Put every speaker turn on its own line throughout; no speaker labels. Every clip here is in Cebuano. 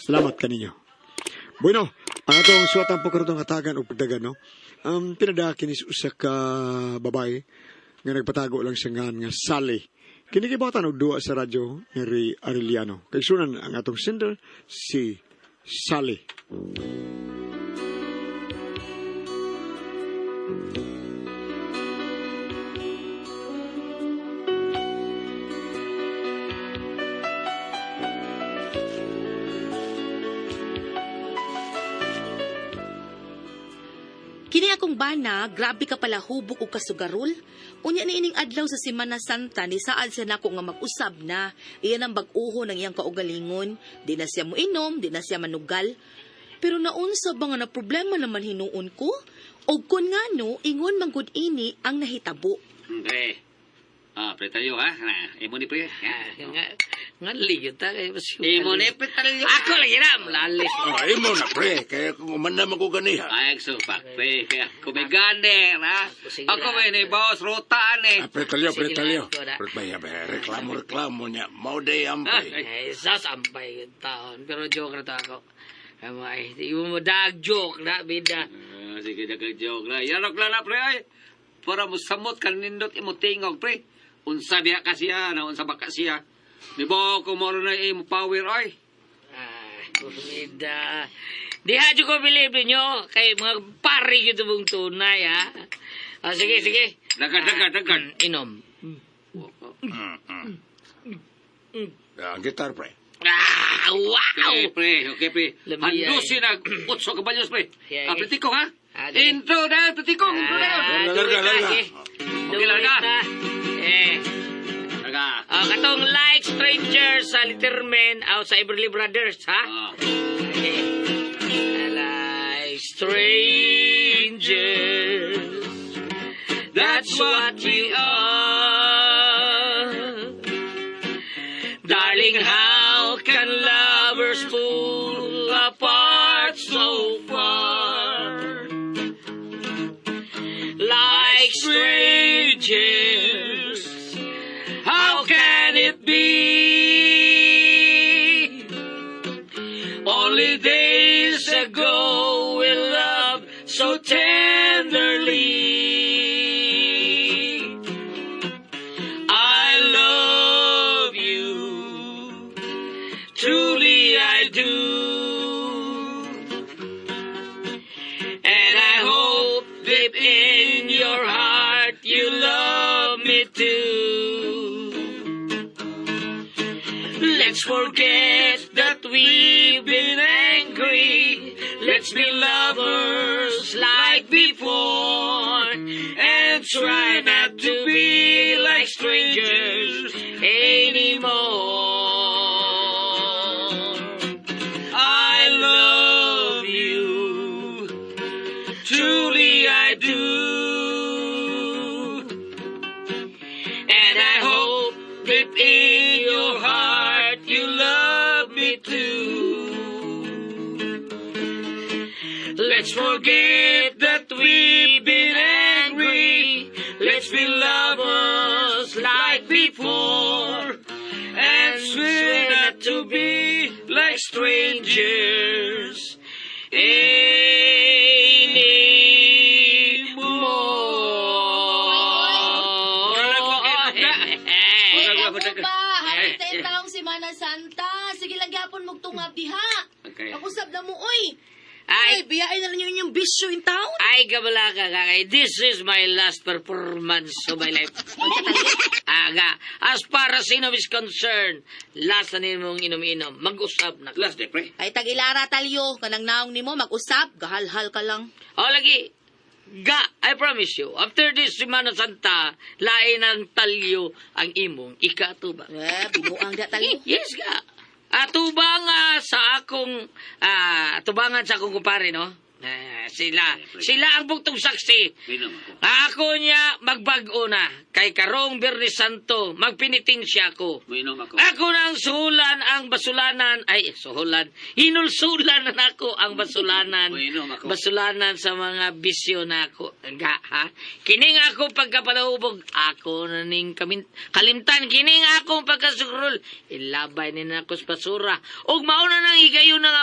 Salamat kaninyo. Bueno, ang atong suwatan po karutong hatagan o pagdagan, no? Pinada kinis usa ka babae nga nagpatago lang siya nga nga Sally. Kini gibatan og duwa sa radyo ni Ray Arellano. Kay sunan ang atong sender si Sally.
Kini akong bana, grabe ka pala hubok og kasugarol. Unya ni ining adlaw sa Semana Santa ni saad siya nako nga mag-usab na. Iyan ang bag-uho ng iyang kaugalingon. Di na siya moinom, di na siya manugal. Pero naunsa ba nga na problema naman hinuon ko? Og kun ngano, ingon man gud ini ang nahitabo.
Pre. Ah, pre tayo ha. Na, imo ni pre.
Ah, nga nga liyo ta kay mas
Imo ni pre tayo.
Ako lagi na lalis.
Ah, imo na pre, kaya kung umanda man ko ganiha.
Ay, supak pre. Kaya kumigane ha.
Sige
Ako
lang.
may ni boss rota ni.
Ah, pre talyo, pre
Sige
talyo.
lang, ako na.
Pre baya, baya, reklamo, reklamo niya. Mao day ampay.
Ay, sas ampay yung taon. Pero joke na to ako. Ay, mo, ay, imo mo dag joke na bida.
Ah, sige dagang joke na. Yarok lang na pre ay. Para mo samot kanindot imo tingog pre. Unsa biya ka siya, na unsa ba ka siya. Di ba ko mo na imo power ay.
Ah, bida. Diha jud ko believe ninyo kay mga pari gyud mong tunay ha. Ah, sige, sige.
Dagan, dagan, dagan.
Inom.
Ah, ang gitar pre.
Ah, wow!
Okay, pre. Okay, pre.
Lami, ay.
Handusin na utso kabalyos, pre.
Yeah,
Ah, pre, tikong, ha?
Ah, sige.
Intro na, pre, tikong. Intro na.
Ah,
Larga,
duwit na,
larga.
sige.
Okay, larga.
Duwit na. Eh.
Larga.
Ah, katong like stranger sa Litterman out sa Everly Brothers, ha?
Ah.
Okay. Like strangers, that's what we are. Darling, how can lovers pull apart so far? Like strangers, how can it be? Only days ago we loved so tenderly. I love you, truly I do. And I hope deep in your heart you love me too. Let's forget that we've been angry. Let's be lovers like before. And try not to be like strangers anymore. I love you. Truly I do. And I hope deep in your heart you love me too. Let's forget that we've been angry. Let's be lovers like before. And swear not to be like strangers anymore.
Ako ba? Hapit na yung taong Semana Santa. Sige lang gyapon magtungab diha.
Okay.
Mag-usab na mo, oy.
Ay,
Ay, biyain na lang yung inyong bisyo in town.
Ay, kabala ka, kakay. This is my last performance of my life. Aga, as far as inom is concerned, last na nimong inom-inom. Mag-usap na. ka.
Last day, pre.
Ay, tag-ilara talyo. Kanang naong nimo, mag-usab. Gahalhal ka lang.
O, lagi. Ga, I promise you, after this Semana Santa, lain ang talyo ang imong ikatubang.
Eh, binuang da talyo.
Yes, ga. Atubang sa akong, tubangan sa akong kumpare, no? Ah, sila. Sila ang buktong saksi.
Minom ako.
Ako niya magbag-o na kay karong Biyernes Santo magpinitensya ako.
Minom ako.
Ako nang suhulan ang basulanan ay suhulan hinulsulan na nako ang basulanan.
Minom ako.
Basulanan sa mga bisyo na ako. Ga, ha? Kining ako pagkapalahubog, ako na ning kalimtan kining akong pagkasukrol. Ilabay ni nako sa basura. Ug mauna nang higayon nga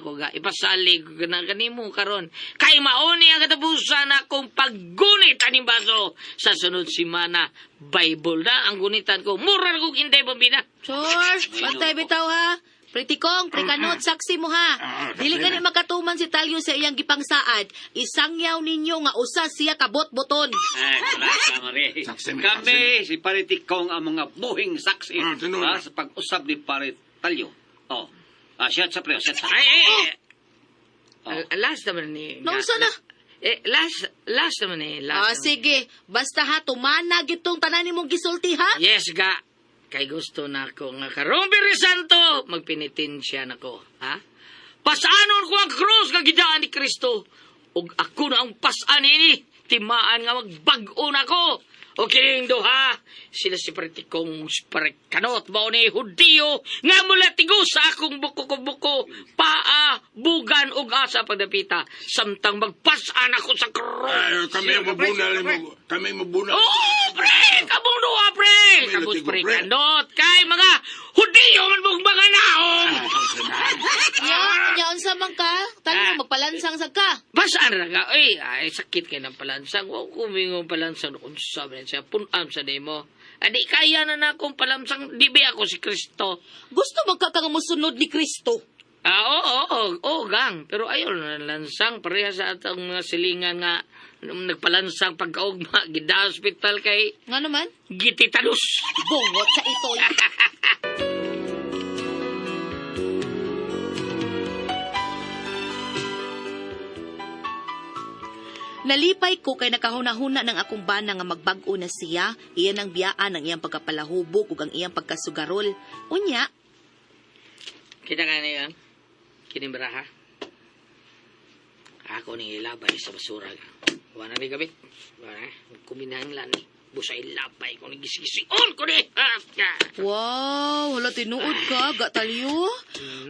nako ga. Ipasalig ko na kanimo karon. Kay mauni ang katapusan akong paggunit aning baso sa sunod simana. Bible na ang gunitan ko. Mura na kong inday bombina.
Sure, bantay bitaw ha. Pretty kong, prekanot, saksi mo ha. Dili gani makatuman si Talyo sa iyang gipangsaad. Isangyaw ninyo nga usa siya kabot-boton.
Ay, wala Mari.
Saksi, may
Kami, si Pare Tikong, ang mga buhing saksi
Ah, tinuod.
sa pag-usab ni Pare Talyo. Oh. Ah, shot sa pre, shot sa.
Ay, ay, ay.
Oh.
Last naman ni.
Naunsa na?
Eh, last naman ni. Last
Ah,
naman ni.
sige. Basta ha, tumana gitong tanan nimong gisulti ha.
Yes, ga. Kay gusto na ako nga karong Biyernes Santo, magpenitensya na ko. Ha? Pasanon ko ang krus nga gidaan ni Kristo. Ug ako na ang pasan ini. Timaan nga magbag-o na ko. O kining duha, sila si Partikom, si Parikanot, mao ni Hudiyo, nga mula tigo sa akong buko-buko, paa, bugan, ug asa pagdapita, samtang magpasan ako sa krus.
Ay, kami ang mabunal mo. Kami mabunal.
Oo, pre! Kamong duha, pre!
Kami
Kabus,
latigo,
pre,
pre.
kanot! Kay mga Hudiyo man mong mga naong!
Nya, nya unsa man ka? Talyo magpalansang sa ka.
Basaan ra ka? Ay, ay, sakit kay ng palansang. Wow, kumingong palansang. Unsa man siya, punam sa nimo. Adi, kaya na na akong palansang. Di ba ako si Kristo?
Gusto man ka kang mosunod ni Kristo.
Ah, oo, oo, oo, oo, gang. Pero ayaw na lansang. Pareha sa atong mga silingan nga nagpalansang pagkaugma. Gida hospital kay
Nga naman?
gititanus.
Bungot sa itoy. Nalipay ko kay nakahuna-huna ng akong bana nga magbag-o na siya, iyan ang biyaan ang iyang pagkapalahubog ug ang iyang pagkasugarol. Unya,
Kita ka na yan. Kinimbaraha. Ako ni ilabay sa basura. Wala na gabi. Wala na. Kuminahanglan ni. Busa ilabay ko ni gisgision ko ni. Ah, ah.
Wow, hala tinuod ka, gatalyo.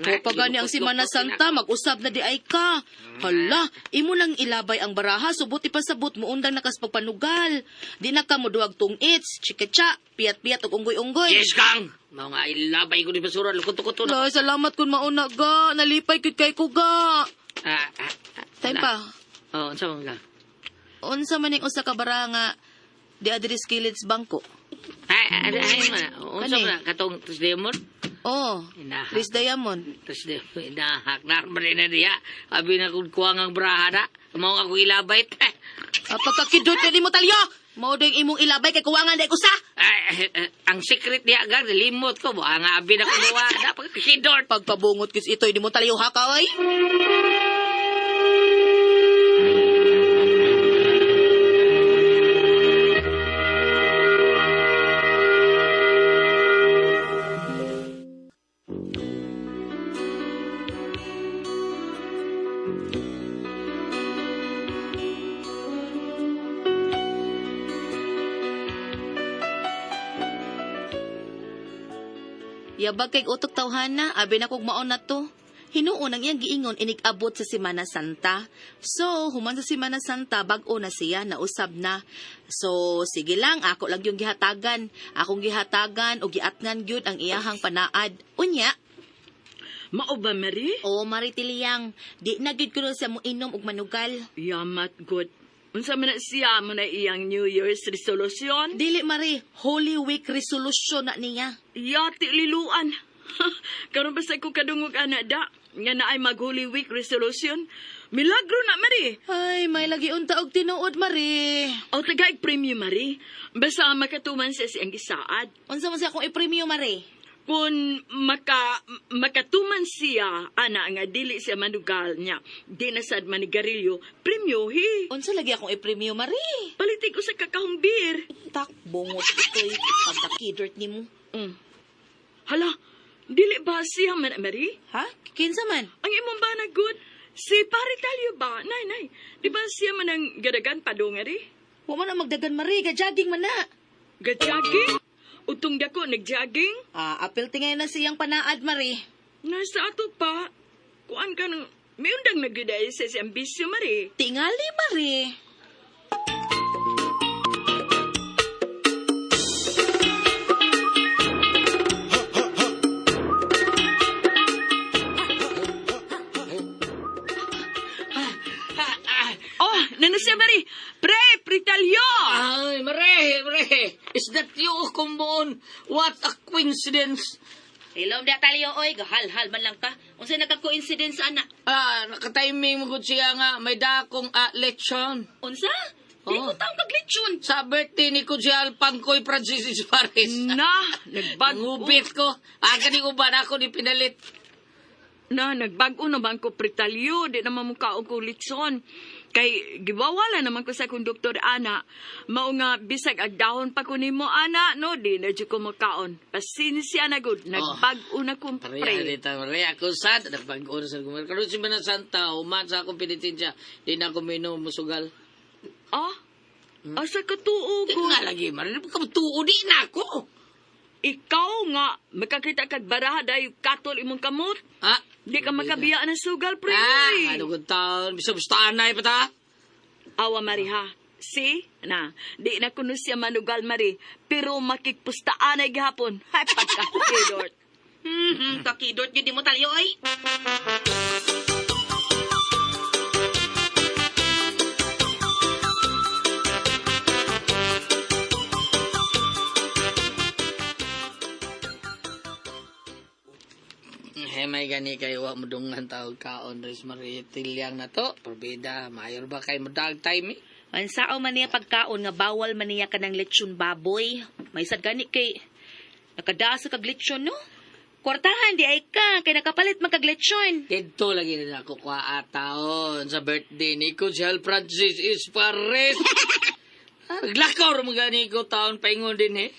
O pagani ang Simana Santa, mag-usab na di ay ka. Hala, imo lang ilabay ang baraha, subot ipasabot mo undang nakas pagpanugal. Di na ka mo duwag tungits, chikacha, piyat-piyat ug unggoy-unggoy.
Yes, Kang! Mao nga ilabay ko ni basura. Lukuto-kuto na.
Hala, salamat kun mauna ga, nalipay gud kay ko ga.
Ah, ah, ah.
Time pa.
Oh, unsa man ka?
Unsa man ning usa ka baraha nga di adres kilid sa bangko?
Ay, ay, ay, ma. Unsa
Kani?
man katong Tres Demon?
Oh,
Inahak.
Chris Diamond.
Tres Demon, inahak. Narman na diya. Abi na kung kuwang ang baraha na. Mao nga ko ilabay. Eh,
Ah, pagkakidot na nimo talyo. Mao ding imong ilabay kay kuwangan di ko sa.
Ay, eh, eh, ang secret niya gang limot ko mo ang abi na kunuha na pagkakidort.
Pagkabungot kis itoy nimo talyo ha ka oy. Yabag kay utok tawhana, abi na kog maon na to. Hinuon ang iyang giingon inig-abot sa Semana Santa. So, human sa Semana Santa, bag-o na siya, nausab na. So, sige lang, ako lang yung gihatagan. Akong gihatagan o giatngan gyud ang iyahang panaad. Unya,
Mao ba, Mary?
o maritiliyang, di na gyud kuno siya mo inom og manugal.
Yamat good. Unsa man na siya mo na iyang New Year's resolution?
Dili mari, Holy Week resolution na niya.
Yati liluan. Karon basta ko kadungog ana da nga naay mag Holy Week resolution. Milagro na, Mary.
Ay, may lagi unta og tinuod mari.
O tagaig premyo, Mary. Basta makatuman siya siyang gisaad.
Unsa man siya akong ipremyo mari?
Kung makatuman siya, ana nga dili siya manugal niya, di na sad manigarilyo, premyo hi.
Unsa lagi akong ipremyo mari?
Palitig ko sa kakahong beer.
Tak, bungot ito'y pagkakidort nimo.
Mm. Hala, dili ba siya man, Mary?
Ha? Kinsa man?
Ang imong ba na good? Si Pare Talyo ba? Nay, nay. Di ba siya man ang gadagan padong ari?
Wa man ang magdagan mari, ga-jogging man na.
Ga-jogging? Utong dako nag-jogging?
Ah, apil tingay na siyang panaad mari.
Nasa ato pa. Kuan ka ng... May undang nagyuday sa siyang bisyo, Mari.
Tingali mari.
na siya, Mari. Pre, Pritalyo!
Ay, mare, mare. Is that you, Kumbon? What a coincidence.
Hilom dia talyo oy, gahalhal man lang ka. Unsay nagka-coincidence ana?
Ah, nakatiming mo gud siya nga may dakong lechon.
Unsa? Di
Oo.
ko taong kaglitsyon.
Sa birthday ni Kusyal Pangkoy Francis Suarez.
Na, nagbag-o.
Ngubit ko. Aga ni uban ako ni pinalit.
Na, nagbag-o naman ko, Pritalyo. Di naman mukha ko litson. Kay, giwawala naman ko sa akong doktor, ana. Mao nga, bisag agdahon pa ko nimo, ana, no? Di na dyan ko makaon. Pasensya na, good. Nagbag-o na kong
Pareha
pre.
dito, Maria. Ako sad, nagbag-o na sa kumar. Karoon si Mana Santa, human sa akong penitensya. Di na ako minom musugal.
Ah? Asa ka tuo
Di
ko?
nga lagi, Maria. Kamtuo di na ako.
Ikaw nga, makakita kag baraha dayo katol imong kamot.
Ah,
Di ka makabiya ng sugal, pre.
Ah, ano kong taon? Bisa basta anay pa ta?
Awa, Mari, ha? Si, na, di na kuno siya manugal, Mari. Pero makikpustaan ay gihapon. Hay, pagkakidort.
Kakidort yun di mo talyo oy.
Hey, may gani kayo wa mo dungan tawag kaon res Maria Tilyang na to. Probida, mayor ba kay mo dag time eh?
Unsao man niya pagkaon nga bawal man niya kanang lechon baboy. May sad gani kay nakadaa sa kag lechon no. Kwartahan di ay ka kay nakapalit man kag lechon.
Dito lagi na ako kwa taon sa birthday ni Kujal Francis Ispares. Naglakaw ra mga gani ko taon paingon din eh.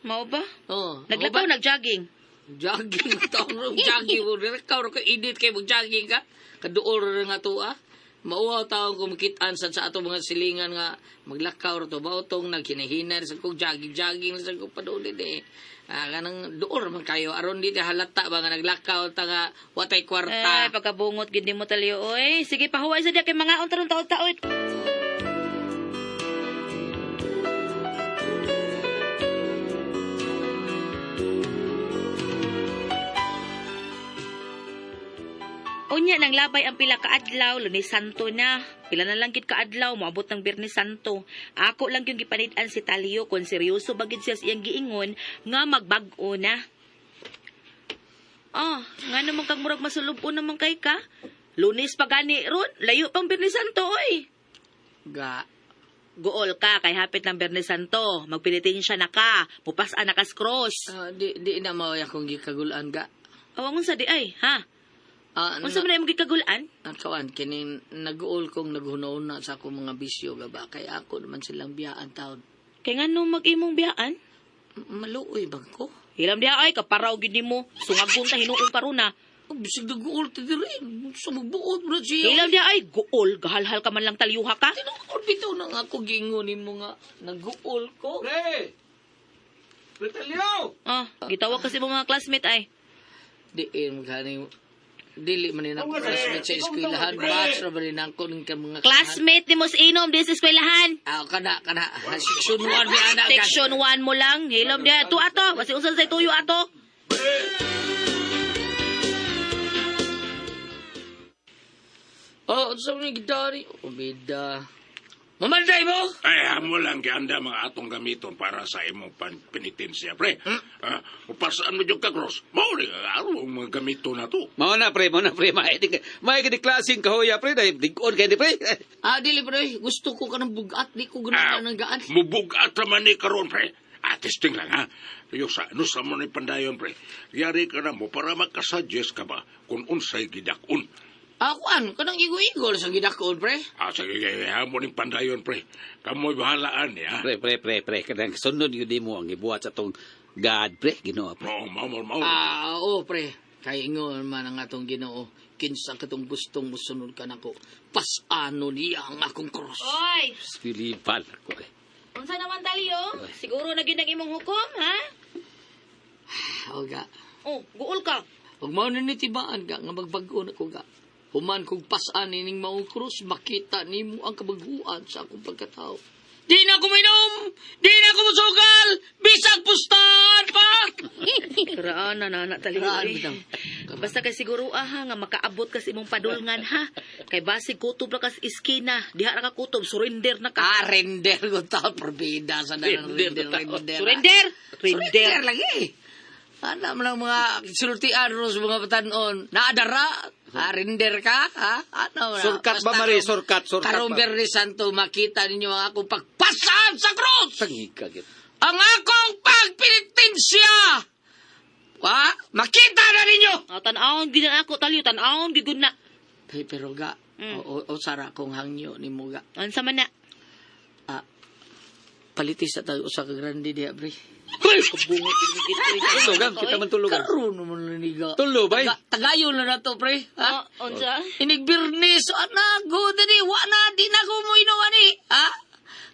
Mao ba?
Oh,
Naglakaw nagjogging.
Jogging taon ro jogging mo lakaw ra ka init kay mag jogging ka. Kaduol ra nga tuwa. Mauwaw taon ko makitaan sad sa ato mga silingan nga maglakaw ra to ba tong naghinahina sa kog jogging jogging sa kog paduol din eh. Ah, kanang duol man kayo aron di ta halata ba nga naglakaw ta nga watay kwarta.
Ay, pagkabungot gid nimo talyo oy. Sige pahuway sa diya kay mga unta ron taod-taod. Unya nang labay ang pila ka adlaw, Lunes Santo na. Pila na lang gid ka adlaw moabot ng Biyernes Santo. Ako lang yung gipanid-an si Talio kung seryoso ba gid siya sa iyang giingon nga magbag-o na. Ah, nga naman kag murag masulub-on naman kay ka. Lunes pa gani ron, layo pang Biyernes Santo oy.
Ga.
Guol ka kay hapit ng Biyernes Santo. Magpinitensya na ka, mupas-an na kas cross.
Ah, di di na mao akong gikagulan ga.
Awang unsa di ay, ha?
Ah,
Unsa man imong gikagulan?
Ang kawan, kining nag-uol kong naghunaw na sa akong mga bisyo ga ba kay ako naman silang biyaan taon.
Kay ngano mag-imong biyaan?
Maluoy bang ko?
Hilam diha ay kaparaw gid nimo. Sungagon ta hinuon karon na.
Oh, bisag nag-uol ta diri. Sa magbuot mo na siya.
Hilam diha ay guol, gahalhal ka man lang talyuha ka.
Tinuod bitaw na nga ako gingunin mo nga nag-uol ko.
Pre! Pre Talyo!
Ah, gitawag kasi mo mga classmate ay.
Di eh, maghaning dili man ni ako classmate sa eskwelahan. Batch ra ba rin ako ning ka mga
Classmate ni mo sa inom din sa eskwelahan.
Ah, kana kana section 1 mi ana.
Section 1 mo lang. Hilom diha tu ato, basi unsa say tuyo ato.
Oh, unsa man ni gidari? Ubida. Mamanday mo?
Ay, amo lang gianda mga atong gamiton para sa imong penitensya, pre. Ah, upasaan mo yung ka-cross. Mao ni aro ang mga gamiton na to.
Mao na pre, mao na pre, may di klaseng kahoya pre, dahil digon kay di pre.
Ah, dili pre, gusto ko kanang bugat, di ko ganahan ng gaan.
Mubugat raman ni karon, pre. Ah, testing lang, ha? Yo sa ano sa mo ni pandayon, pre. Yari ka na mo para makasuggest ka ba kung unsay gidakon.
Ah, kuan, kanang igo-igo sa gidakon, pre.
Ah, sige, sige, amo ning pandayon, pre. Kamoy bahalaan ni, ha?
Pre, pre, pre, pre, kanang sunod yun di mo ang gibuhat sa tong God pre, Ginoo pre.
Mao, mao, mao, mao.
Ah, oo, pre. Kay ingon man ang atong Ginoo, kinsa katong gustong musunod ka nako. Pasano niya ang akong cross.
Oy,
Spiritual ako eh.
unsa naman talyo? Siguro na gyud ang imong hukom, ha?
Oga.
Oh, guol ka.
Ug mao na ni tibaan ga nga magbag-o na ko ga. Human kog pasan ining maong cross, makita nimo ang kabaghuan sa akong pagkatao. Di na ko minom! Di na ko musugal! Bisag pustahan pa!
Karaan na na taliw.
Karaan,
eh.
bitaw.
Basta kay siguro aha nga makaabot ka sa imong padulngan ha. Kay basig kutob ra ka sa iskina, diha ra ka kutob, surrender na ka.
Ah, render ko tao. Probida sa dalang render, render.
Surrender.
Surrender lagi. Ano man ang mga sultian ro sa mga batanon. Naadara. Ha, render ka? Ha? Ano na?
Surkat ba,
Basta
Marie? Surkat, surkat
Karong
ba?
Biyernes Santo, makita ninyo ang akong pagpasaan sa krus!
Tangika gid.
Ang akong pagpinitensya! Ha? Makita na ninyo!
Ah, tan-awon gid na ako taliw, tan-awon gid na.
Pero, pero ga, o sara kong hangyo ni mo ga.
Unsa man na?
Ah, palitis sa tayo usa ka grande diha, pre.
Tulugan kita man tulugan.
Karon naman na ni ga.
Tulo, bay.
Tagayon na na to, pre. Ha?
Oh, unsa?
Inig Birnis, ana, go dali, wa na, di na ko mo inuwa ni. Ha?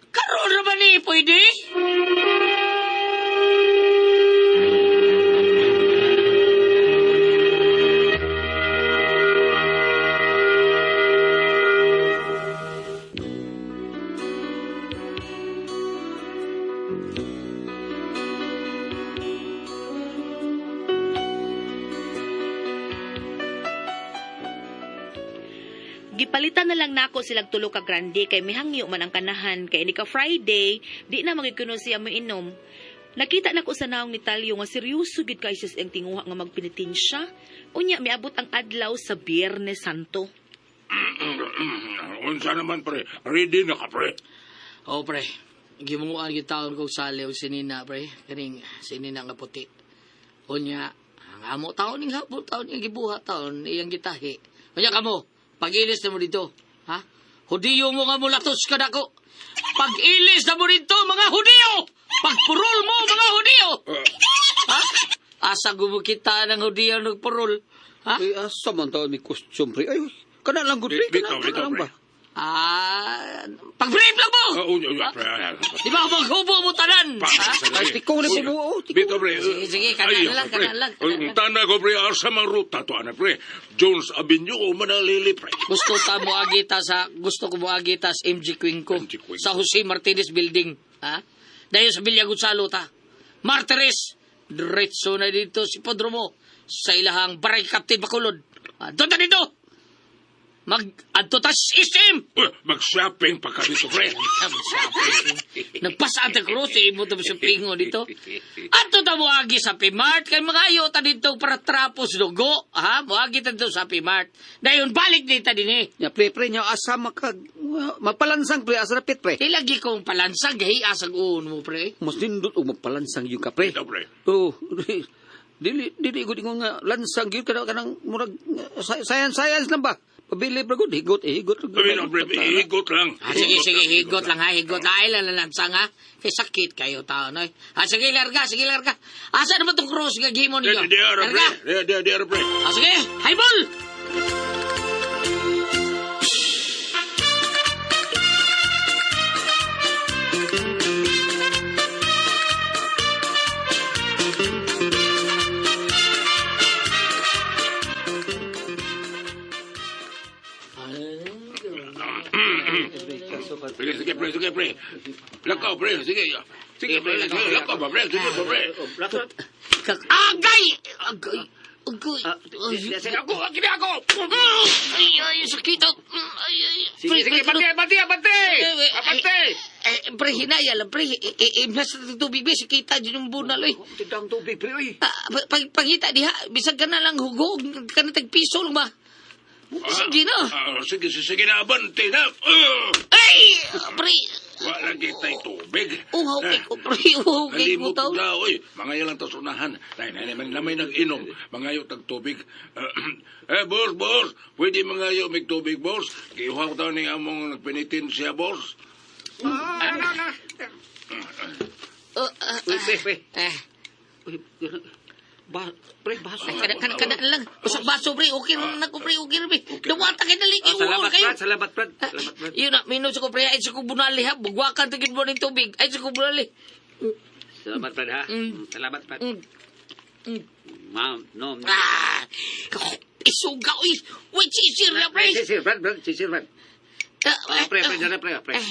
Karon na ba ni, pwede?
Gipalitan na lang nako silang tulo ka grande kay mihangyo man ang kanahan kay ini ka Friday, di na magikuno siya moinom. Nakita nako sa naong ni Talyo nga seryoso gid kay siya sa iyang tinguha nga magpenitensya. Unya miabot ang adlaw sa Biyernes Santo.
Unsa naman, pre? Ready na ka, pre.
Oh, pre. Gimunguan gitawon kog sali og sinina, pre. Kaning sinina nga puti. Unya, ang amo taon ning hapon taon ning gibuhat taon iyang gitahi. Unya kamo, pag-ilis na mo dito, ha? Hudiyo mo nga mulatos ka dako. Pag-ilis na mo dito, mga Hudiyo! Pagpurol mo, mga Hudiyo! Ha? Asa gumukita ng Hudiyo nagpurol? Ha?
Uy, asa man taon may costume pre. Ay, kana lang gud pre,
Bitaw,
kana, kana
bitaw,
lang
pre.
ba?
Ah, pag-brief lang mo!
Ah, unya, unya, pre.
Di ba maghubo mo tanan? Ha?
Ay, tikong na bubuo, tikong.
Bitaw, pre.
Sige, sige, kana
Ay,
lang,
pre.
kana lang, kana lang.
Tanda ko, pre, asa mang ruta to, ana, pre. Jones Avenue o Manalili, pre.
Gusto ta mo agita sa gusto ko mo agita sa MG Queen ko
MG Queen.
sa Jose Martinez Building, ha? Dayon sa Villa Gonzalo ta. Martires, diretso na dito si Podromo sa ilahang Baray Captain Bacolod. Ah, doon ta dito. Mag adto ta sa SM.
Uy, mag-shopping pa ka dito, pre.
Nagpasa ang cross eh, mo sa pingo dito. Adto ta moagi sa Pimart kay mga ta dito para trapos dugo, ha? Moagi ta dito sa Pimart. Dayon balik dito dinhi.
Ya pre pre nya asa maka mapalansang pre asa rapit pre.
Di lagi kong palansang gahi asag uon mo pre.
Mas nindot og mapalansang yung ka pre.
Bitaw, pre.
Oh, dili dili gud ingon nga lansang gyud kana kanang murag science science lang ba. Pabili pre gud higot eh, higot.
Bitaw, pre, higot lang.
Ah, sige, sige, higot lang ha, higot lang. Ay, lalansang ha. Kay sakit kayo tao, no? Ah, sige, larga, sige, larga. Asa naman itong cross nga gimo ninyo?
Di, di, ara, pre.
Larga.
Di, di, di, ara, pre.
Ah, sige, highball!
Sige, sige, pre, sige, pre. Lakaw, pre, sige. Sige, pre, sige, lakaw ba, pre? Sige, ba, pre.
Agay! Agay! Agay!
Sige, ako, kini ako.
Ay, ay, sakit. Ay, ay.
Sige, sige, bante, bante, bante. Bante.
Eh, pre, hinaya lang, pre. Eh, nasa tubig, be, sikita dyan yung bunal, eh.
Tidang tubig pre oy.
Ah, pagkita diha, bisag ka na lang hugog, ka na tagpiso lang ba? Sige na.
Ah, sige, sige, sige na, abante na.
Ay! Pre!
Wala kita'y tubig.
Uhaw kay ko, pre. Uhaw kay ko,
Nalimot
tao.
na, oy. Mga ilang tasunahan. Nay, nay, nay, lamay nag-inom. Mga ayaw tag tubig. Eh, boss, boss. Pwede mga ayaw mig tubig, boss. Kiuhaw tayo ni among nagpinitin siya, boss.
Oh, ah,
Uy, pre pre.
eh,
Uy, ba pre baso.
ay, kada, kada, kada lang. Usap baso, pre. Okay na ako, pre. Okay na, pre. Duwata kayo dali.
Ah,
Uhaw
salamat,
kayo.
Brad. Salamat, Brad. Salamat, Brad.
Yun na, minum sa ko, pre. Ay, sa ko bunali, ha. Bugwakan, tigil mo ng tubig. Ay, sa ko bunali.
Salamat, Brad, ha.
Mm.
Salamat, Brad.
Mm.
Ma'am, no.
Ah! Isuga, uy. Wait, sisir na, pre.
Sisir, Brad, Brad, sisir, Brad.
Ah,
Ah, pre, pre, pre, pre, pre.
Eh,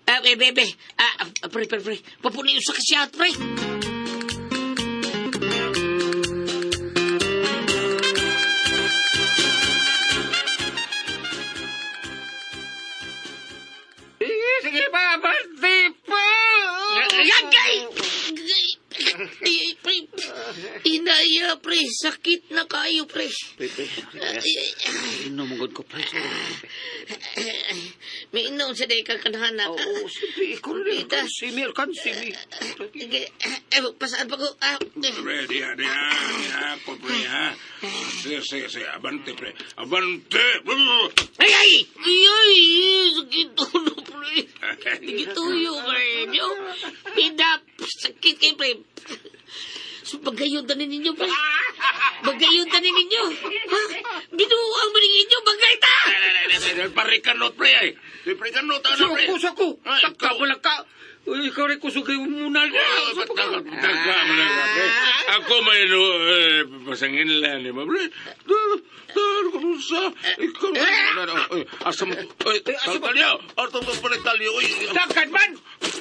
Ah, bebe. Ah, pre, pre, pre. Papuni usa ka shot, pre.
Sige, sige pa, abante pa!
Agay! Ay, pre. Inaya, pre. Sakit na kayo, pre.
Pre, pre, inom gud ko, pre.
May inom sa day ka kanhana.
Oo, siyempre, ikaw rin.
Tita.
Kansimi, kansimi.
Sige, eh, pasaan pa ko. Ah, eh.
Pre, diha, diha, diha ko, pre, ha? Sige, sige, sige, abante, pre. Abante!
Ay, ay! Ay, ay! Sakit ulo, pre. Sakit ulo, pre. Yo, Pida, sakit kayo, pre. So, bagayon tanin ninyo, pre. Bagayon tanin ninyo. Ha? Binuang man ninyo, bagay ta!
Parikanot, pre, ay. Parikanot, ano, pre?
Soko, soko.
Ay,
Takka, wala ka. Uy, ikaw rin kusog kayo muna.
Oh, ba't Tagka mo lang, pre. Ako may no, eh, pasangin lang, di ba, pre? Kunusa, ikaw, ay, asa mo, ay, talyo, ato mo pre, talyo, uy,
Dagkan man!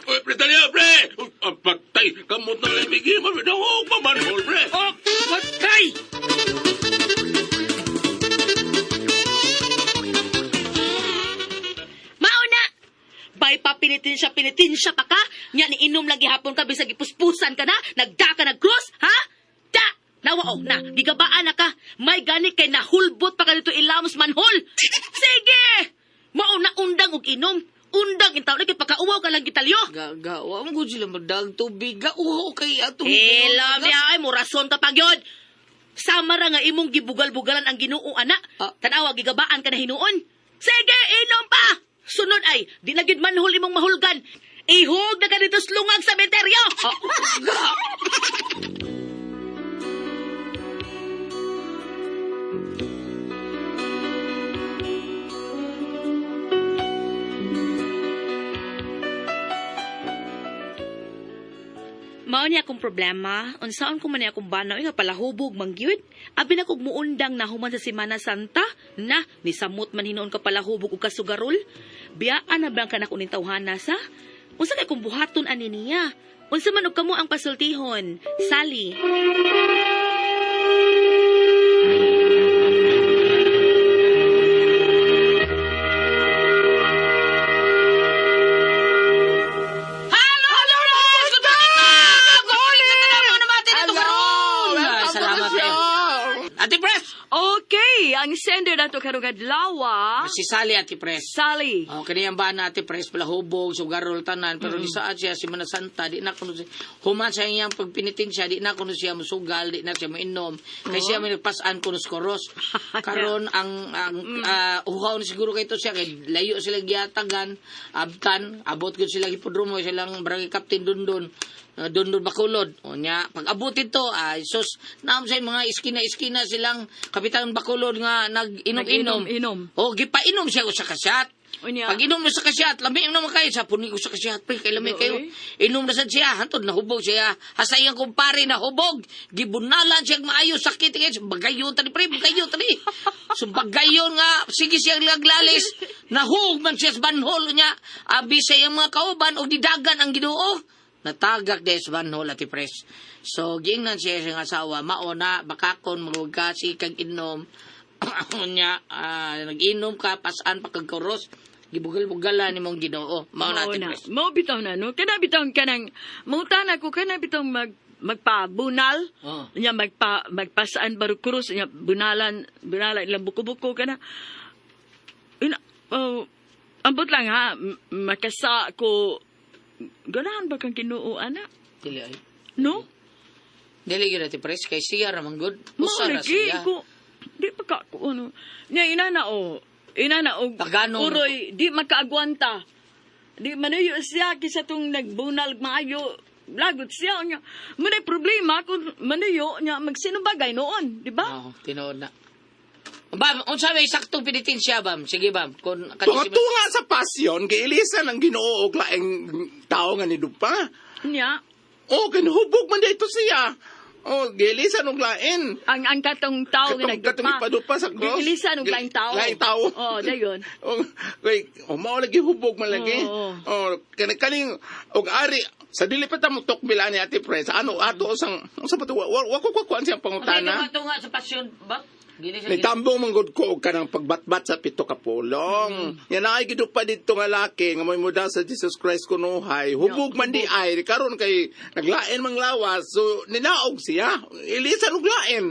uy, pre, talyo, pre! Uy, ah, patay, kamot na libigin, pre, dahog pa man, pre.
Oh, patay!
Mauna! Bay pa pinitin siya pa ka. Nya ni inom lagi hapon ka bisag ipuspusan ka na, nagda ka nagkrus, ha? Da! Nawa oh, na, gigabaan na ka. May gani kay nahulbot pa ka dito ilamos manhol. Sige! Mauna undang og inom. Undang intaw na kay pakauwaw ka lang gitalyo.
Ga, ga, wa mo gud sila magdag tubig. Ga, uho kay ato.
Hila niya ay mo rason ka pa gyud. Sama ra nga imong gibugal-bugalan ang Ginoo ana.
Ah.
Tan-awa gigabaan ka na hinuon. Sige, inom pa. Sunod ay di na gyud manhol imong mahulgan. Ihog na ka dito sa lungag sa sementeryo.
Ga!
Mao ni akong problema, unsaon ko man ni akong banaw nga palahubog man gyud. Abi na kog muundang na human sa Semana Santa, na nisamot man hinuon ka palahubog og kasugarol. Biyaan na bang kanak uning tawhana sa? Unsa kay kung buhaton ani niya? Unsa man og kamo ang pasultihon? Sally.
Hello! Hello! Hello! Salamat kayo. Ate Pres!
Okay, ang sender nato karong adlaw,
Si Sally, Ate Pres.
Sally.
Oh, kani ang bana Ate Pres palahubog, sugarol tanan, pero ni saad siya si Santa, di na kuno siya human sa iyang pagpinitin siya, di na kuno siya musugal, di na siya moinom. Kay siya may nagpasan kuno sa koros. Karon ang uhaw na siguro kay to siya kay layo sila giyatagan, abtan, abot gud sila hipodromo silang barangay captain dundon. Dundon Bacolod. O nya, pag abot ito, ay sus, naam sa mga iskina-iskina silang kapitan Bacolod nga nag-inom-inom.
Nag-inom-inom.
O gipainom siya usa ka shot.
Unya.
Pag inom mo sa kasyat, lami naman kayo. Sa puni ko sa kasyat, pre, kay lami
Oo,
kayo.
eh.
Inom na sad siya, hantod nahubog siya. Hasa iyang kumpare nahubog. Gibunalan siya maayo sakit kayo. Bagayon tani pre, bagayon tani. So bagayon nga, sige siya laglalis. Nahug man siya sa banhol niya. Abi sa iyang mga kauban og didagan ang Ginoo. Natagak dahil sa banhol ati pres. So giingnan siya sa iyang asawa, mauna bakakon magugasi kag inom. Unya, nag-inom ka, pasaan pa kag kuros, gibugal-bugalan ni mong Ginoo. Mao na
Mao
ati
na.
pres.
Mao bitaw na no. Kana bitaw kanang mangutana ko kana bitaw magpabunal.
Oh.
Nya magpasaan baro krus nya bunalan bunalan ilang buko-buko kana. Ina oh, ambot lang ha makasa ko ganahan ba kang Ginoo ana?
Dili ay.
No?
Dili gyud ati pres kay siya ra man gud.
Mao
Usa ra
lagi
siya.
ko. Di pa ka ko ano. Nya inana o. Inana o.
Pagano.
Uroy di makaagwanta. Di manuyo siya kisa tong nagbunal maayo. Lagot siya nya. Munay problema kung manuyo nya magsinubagay noon, di ba?
Oo, tinuod na. Bam, unsa may saktong penitensya bam? Sige bam, kun
Tunga sa pasyon, giilisan ang Ginoo og laing tao nga nidupa.
Nya.
O, kinhubog man dito siya. Oh, giilisan og lain.
Ang katong tao nga
Katong-
nagdupa.
katong ipadupa sa cross.
Giilisan og laing tao.
Laing tao.
Oh, dayon.
Oh, kay oh, mao lagi hubog man lagi.
Oo.
Oh, kani kaning og ari sa dili pa ta mo tukbil ani Ate Pres. Ano ato usang unsa pa to wa, wa ko kuan siyang pangutana.
Ito nga sa pasyon ba? Gili sa
Nitambong man gud ko og kanang pagbatbat sa pito ka pulong. Yan ay gidupa didto nga laki nga may muda sa Jesus Christ kunuhay. Hubog man di ay karon kay naglain mang lawas. So ninaog siya. Ilisan og lain.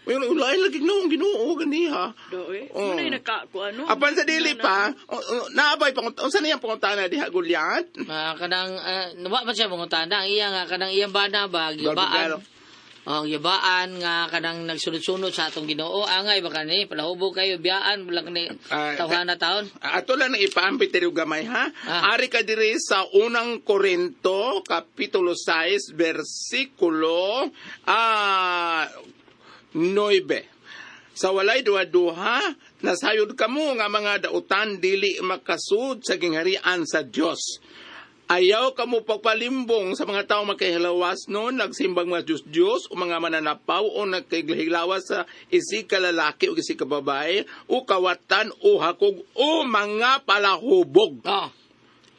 Yung lain lagi noong Ginoo ganiha.
Do eh.
Oh.
Muna naka ko ano.
Apan sa dili pa, naabay pang unsa niyang pangutana diha Goliath?
Ah, kanang wa man siya mangutana ang iya nga kanang iyang bana ba gibaan. Oh, gibaan nga kanang nagsunod-sunod sa atong Ginoo angay baka ni palahubog kayo biyaan bulag ni
Ah,
tawhana taon.
Ato lang ang ipaambit diri og gamay ha.
Ah.
Ari ka diri sa unang Korinto kapitulo 6 bersikulo 9. Sa walay duha-duha, nasayod kamo nga mga dautan dili makasud sa gingharian sa Dios. Ayaw kamo pagpalimbong sa mga tao makahilawas no, nagsimbang mga Diyos-Diyos o mga mananapaw o nagkahilawas sa isi ka lalaki o isi ka babae o kawatan o hakog o mga palahubog.
Oh,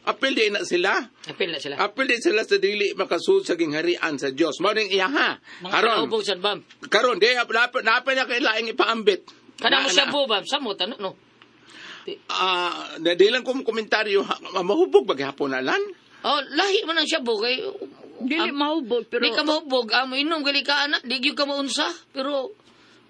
Apil di na sila.
apil na sila.
Apil di sila sa dili makasud sa gingharian sa Diyos. Mao ning iya ha.
Mga
Karon,
palahubog sad bam.
karon di napay na kay laing ipaambit.
Kanang mo
Na-
siya bam samot ano no.
Ah, di lang kong komentaryo ha, mahubog ba gihapon na lan?
Oh, lahi man ang shabu kay
Dili mahubog pero
di ka mahubog, amo inom gali ka ana, di gyud ka maunsa, pero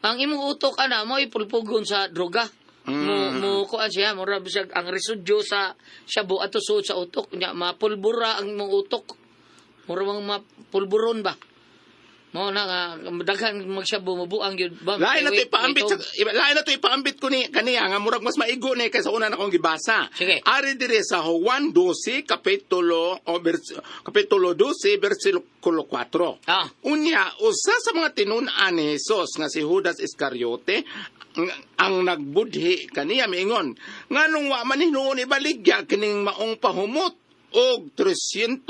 ang imong utok ana mo ipulpugon sa droga. Mo mo kuan siya, mo rab siya ang residyo sa shabu ato suod sa utok nya mapulbura ang imong utok. Mura bang mapulburon ba? Mo na nga daghan magshabu mabuang gyud ba.
Lain na to ipaambit sa, lain na to ipaambit ko ni kaniya nga murag mas maigo ni kaysa una na akong gibasa.
Sige.
Ari diri sa Juan 12 kapitulo o kapitulo 12 bersikulo 4.
Ah.
Unya usa sa mga tinun-an ni Jesus nga si Judas Iscariote ang nagbudhi kaniya miingon nganong wa man hinuon ibaligya kining maong pahumot og 300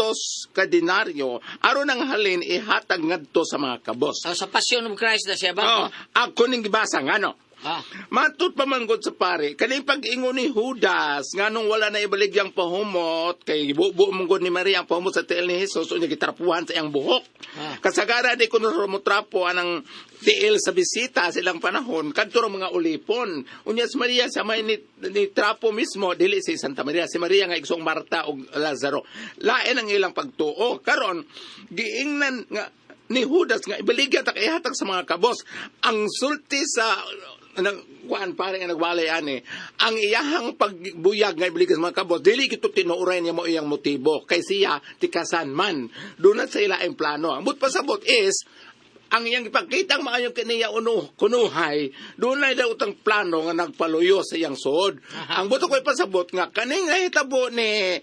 ka denaryo aron ang halin ihatag ngadto sa mga kabos.
Ah, sa Passion of Christ na siya ba?
Oh, ako ning gibasa ngano.
Ah.
Matut pa man gud sa pare, kaning pag-ingon ni Judas nganong wala na ibaligyang pahumot kay bubo man gud ni Maria ang pahumot sa tiil ni Jesus unya gitrapuhan sa iyang buhok.
Ah.
Kasagara di kuno motrapo anang tiil sa bisita sa ilang panahon kadto ra mga ulipon. Unya si Maria sa may ni trapo mismo dili si Santa Maria, si Maria nga igsoong Marta ug Lazaro. Lain ang ilang pagtuo. Karon giingnan nga ni Judas nga ibaligya ta ihatag sa mga kabos ang sulti sa nang kuan pare nga nagwalay ani ang iyahang pagbuyag nga ibaligya sa mga kabos dili gito tinuoray niya mo iyang motibo kay siya tikasan man doon sa ilaing plano ang but pasabot is ang iyang ipakita ang maayong kaniya uno kunuhay doon na daw utang plano nga nagpaluyo sa iyang suod. Ang buto ko ipasabot nga kaning nahitabo ni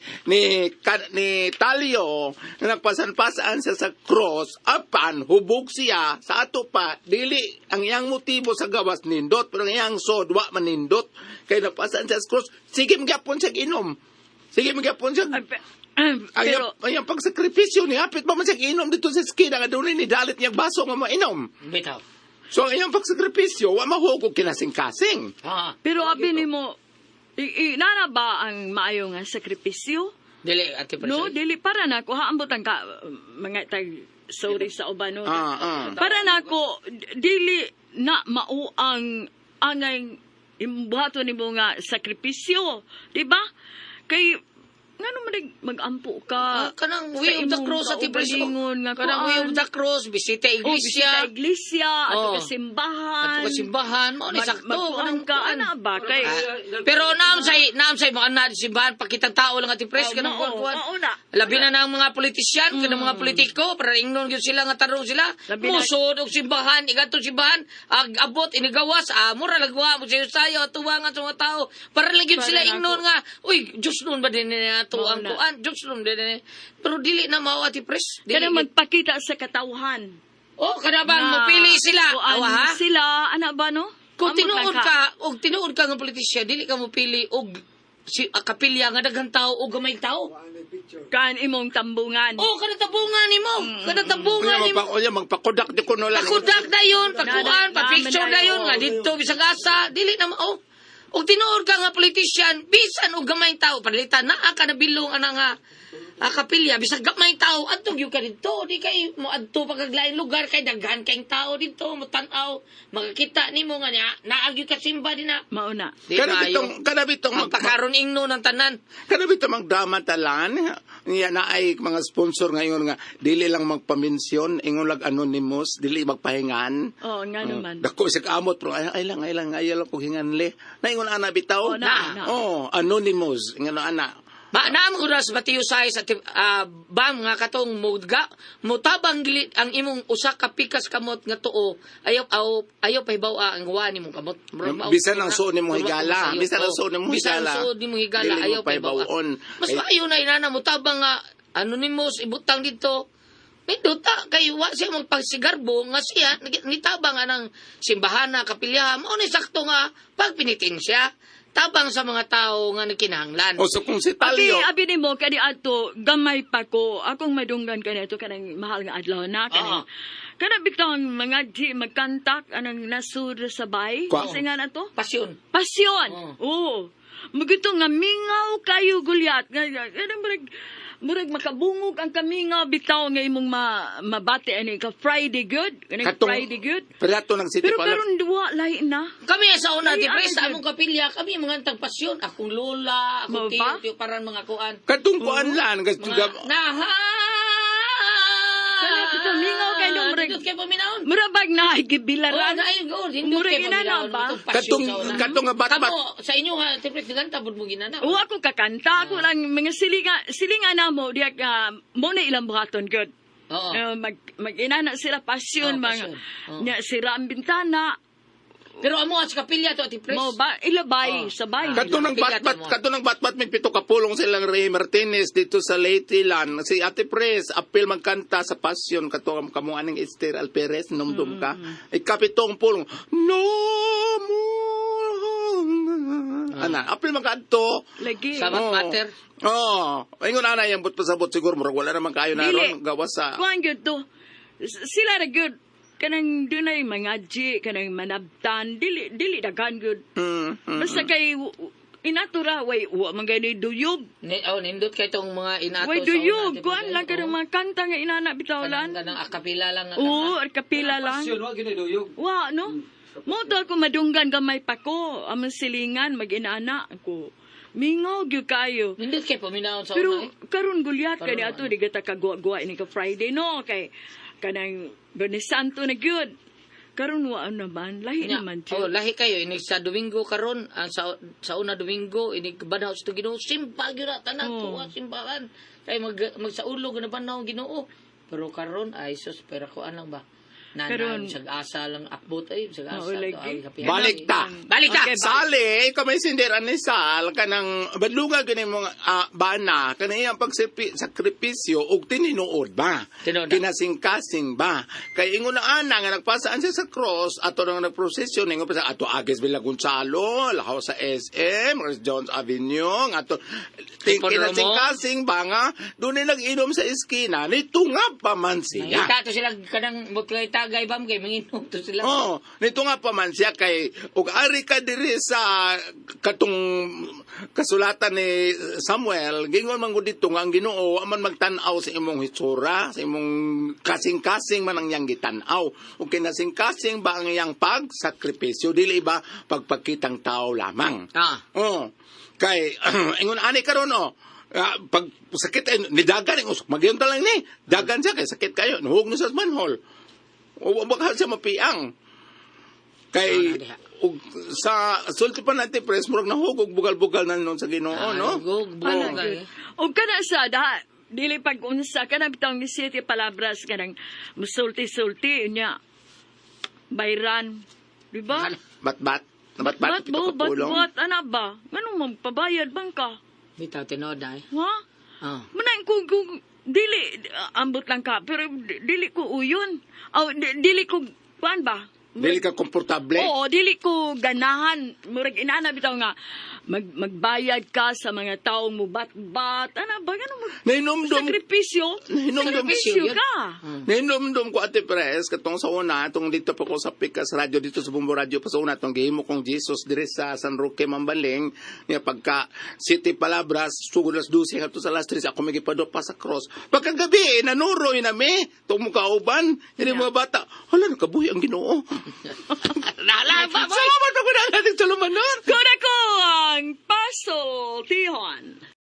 Talio nga nagpasan-pasaan siya sa cross apan hubog siya sa ato pa dili ang iyang motibo sa gawas nindot pero ang iyang suod wa man nindot kay nagpasan siya sa cross sige magyapon siya inom, sige magyapon siya.
Ay,
Ang
pero
ang iyang pagsakripisyo ni hapit pa man siya inom dito sa eskina nga doon ni dalit niya baso nga mainom.
Bitaw.
So ang iyang pagsakripisyo wa mahugog kinasing-kasing.
Ah.
pero abi nimo nana ba ang maayo nga sakripisyo?
Dili ate Pres.
No, dili para na ako haambot ang ka, mga tag sorry sa uban no. Para nako dili na mao ang angay imbuhaton nimo nga sakripisyo, di ba? Kay ngano man mag-ampo
Ah,
ka
kanang
sa
way of the
imong
cross ate Pres.
kaugalingon nga
Kanang way of
kuan.
the cross, bisita
Oh,
iglesia.
bisita iglesia, ato
Oh.
ka simbahan.
Ato ka simbahan, mao ni sakto
Magkuan
kanang
ka,
kuan.
ana ba? Kay,
Ah, pero naam say mga na simbahan pakitang tao lang ati Pres
Oh,
kanang
mao,
kuan kuan.
mao na.
Labi na ng mga politisyan, kanang mga politiko para ingnon gyud sila nga tarong sila.
Labi na-
Musod og simbahan, igatong simbahan, ag abot inigawas, ah, mura lagwa mo sayo sayo tuwangan sa mga tao. Para lang gyud
Para
sila
nako.
ingnon nga, uy, Diyos nun ba din ni ato
Mao
ang
na.
kuan, Diyos nun din ni. Pero dili na mao ati Pres. Dili
kanang
gyud.
magpakita sa katawhan.
Oh, kada bang
Na
mopili sila,
kuan
awa ha?
sila, ana ba no?
Kung
Amot lang
tinuod ka, og tinuod ka nga politisya, dili ka mopili og si kapilya nga daghang tao o gamay tao.
Kan imong tambungan.
Oh, kada tabungan nimo. Kada tabungan nimo.
Unya magpakodak di kuno lang.
Pakudak dayon, pakuan,
Na-
pa-picture
na-
dayon nga didto bisag asa, dili na oh. Og tinuod ka nga politician, bisan og gamay tao, panalitan naa ka na bilong ana nga kapilya, bisag gamay tao, adto gyud ka didto, di kay mo adto pa kag laing lugar kay daghan kayong tao didto, mo tan-aw, makakita nimo nga niya, naa gyud ka simba dinha.
Mauna.
Di
Kada
maayo.
bitong kada bitong
Ang pakaron ingno ng tanan.
kada bitong magdrama talan niya na ay mga sponsor ngayon nga dili lang magpaminsyon ingon lag anonymous dili magpahingan.
Oo, nga naman.
Dako sa kaamot pero ay lang ay lang ay lang kog hinganle. Naingon ana bitaw.
Oh, na, na.
Oh, anonymous ingon ana.
Ma naam ko na sa Mateo 6 at bam nga katong mudga mutabang gili ang imong usa ka pikas kamot nga tuo ayaw aw ayaw pahibaw ang wa nimong kamot. Murag mao-
Bisan ang suod nimong
Murag
higala,
mao-
bisan ang
Oh,
suod nimong
bisan ang
higala.
suod nimong higala
Dili mo
ayaw pahibaw.
pahibaw-on.
Mas
Ay-
maayo na inana mutabang nga anonymous ibutang dito. Nindota kay wa siya magpagsigarbo nga siya nitabang anang simbahana kapilyahan mao ni sakto nga pagpinitensya tabang sa mga tao nga nagkinahanglan.
O so kung si
Abi,
Talyo,
abi nimo kani ato gamay pa ko akong madunggan kani ato kanang mahal nga adlaw na kanang kana bitong mga di magkantak anang nasud sa bay
Kwa-
kasi nga na to
Pasyon.
pasyon.
Oo.
Oo. Magito nga mingaw kayo gulyat nga kanang murag murag makabungog ang kamingaw bitaw nga imong mabati ani ka Friday good kanang Friday good.
Perato ng City
Pero
Palace.
karon duwa lahi na.
Kami sa una,
Ay,
di pre,
ano
sa
yun?
among kapilya, kami mga antang pasyon. Akong lola, akong
Mao
tiyo,
ba?
tiyo, parang mga kuan.
Katong kuan lang
Mga, naha!
Kana bitaw mingaw kayo nung murag
Dindot kay paminahon.
murabag na
Oh,
gibilaran.
na ayun, oh, dindot
Murag
kay
inana
paminahon.
ba?
Itong pasyon
Katong
sa una.
katong nga batbat.
Kamo, sa inyo ha, ti pre, ganta pud mo ginana.
O ako kakanta, ako lang mga silinga, silinga na mo, diya ka, mo na ilang buhaton, good.
Oo.
Mag-inana sila pasyon,
Oo,
mga,
pasyon. Oo.
nya, sira ang bintana,
Pero amo sa kapilya to, ti pre.
mo ba, ilabay,
Oo.
sabay.
Katong ng batbat, katong ng batbat may pito ka pulong silang Ray Martinez dito sa Leyte lan. Si Ate Pres, apil magkanta sa Passion katong kamo aning Esther Alperez numdum ka. Ikapitong pulong. No more. Ana, apil magkanto.
Lagi.
Sabat
Oo.
mater.
Oo. Ingon ana yang but pasabot siguro murag wala naman kayo na
Dili.
ron gawas sa
Kuan gyud to. Sila ra gyud. Kanang dunay mga G, kanang manabtan, dili, dili daghan gyud. Basta kay, inatura, way, wa man gani duyog.
Ni, oh, nindot kay tong mga inato
Way
sa una,
duyog,
ti pre.
kuan lang kanang
Oo.
mga kanta nga inana bitawlan.
Kanang kanang akapila lang nga
Oo,
kanta.
arkapila lang.
Pasyon, wa gini duyog.
Wa, no? Mo to ako madunggan gamay pa ko. Amang silingan, mag-inana ako. Mingaw gyud kayo.
Nindot kay paminahon sa
Pero
una. Eh.
karon gulyat
Karon,
kani ato
ano?
di gata kagwa-gwa ini ka Friday no kay kanang Biyernes Santo na gyud. Karon wa naman lahi
Nya,
naman
oh,
jud.
lahi kayo inig sa Domingo karon, ang sa una Domingo inig banhaw sa Ginoo, simba gyud na tanan
Oh.
tuwa simbahan. Kay mag magsaulog na banhaw Ginoo. Pero karon ay sus pero kuan lang ba. Na
Karon-
na sag asa lang akbot ay sag asa
Oo,
to,
lagi.
ay, kapihan.
Balik ta.
Balik ta.
Okay, balik.
Sali, ikaw may sindera ni Sal, kanang badluga gani mong bana, kanang iyang pagsakripisyo ug tininuod ba?
Tinuod.
Kinasingkasing ba? Kay ingon na ana nga nagpasaan siya sa cross, ato nang nagprosesyon ingon pa sa ato Agis Villa Gonzalo, lahaw sa SM, Rose Jones Avenue, ato
Hipodromo.
kinasingkasing ba nga doon nag-inom sa eskina, nito nga pa man siya.
Nangita to sila kanang mutlay tagay bam kay manginom to sila.
Oh, nito nga pa man siya kay ug ari ka diri sa katong kasulatan ni Samuel, gingon man gud dito nga ang Ginoo wa man magtan-aw sa imong hitsura, sa imong kasing-kasing man ang iyang gitan-aw. Ug kinasing-kasing ba ang iyang pagsakripisyo dili ba pagpakitang tao lamang.
Ah.
Oh. Kay ingon ani karon oh. Pag sakit ay nidagan ang usok magyon ta lang ni. Dagan siya kay sakit kayo. Nuhog ni sa manhole. O baka siya mapiang. Kay
Ah, diha.
ug sa sulti pa natin pres murag nahug og bugal-bugal na nun sa Ginoo
Ah,
no.
Nahugog,
Ano
bugal.
gyud. Og kana sa daha dili pag unsa kana bitong ni City palabras kanang musulti-sulti nya. Bayran. Di ba?
Batbat. Batbat
Bat
pito
bo,
ka
bat
pulong.
bat ana ba? Nganong magpabayad bang ka?
Bitaw tinuod ay.
Ha?
Ah.
Manang kung dili ambot lang ka pero dili ko uyon. Aw dili ko kuan ba?
Dili ka komportable.
Oo, dili ko ganahan. Murag inana bitaw nga magbayad ka sa mga taong mubat-bat. Ana ba ganun mo?
Nahinomdom
Sakripisyo.
Nahinomdom
Sakripisyo ka.
Nahinomdom ko Ate Pres katong sa una atong dito pa ko sa Pikas Radio dito sa Bumbo Radio pa sa una atong gihimo kong Jesus diri sa San Roque Mambaling nga pagka City Palabras sugod alas 12 ngadto sa alas 3 ako magipadok pa sa cross. Pagkagabi nanuroy na mi tong mukauban ini mga bata. Hala nakabuhi ang Ginoo.
Nala ba, boy?
Salamat ako na natin sa lumanon.
Kuna ko ang Pasol Tihon.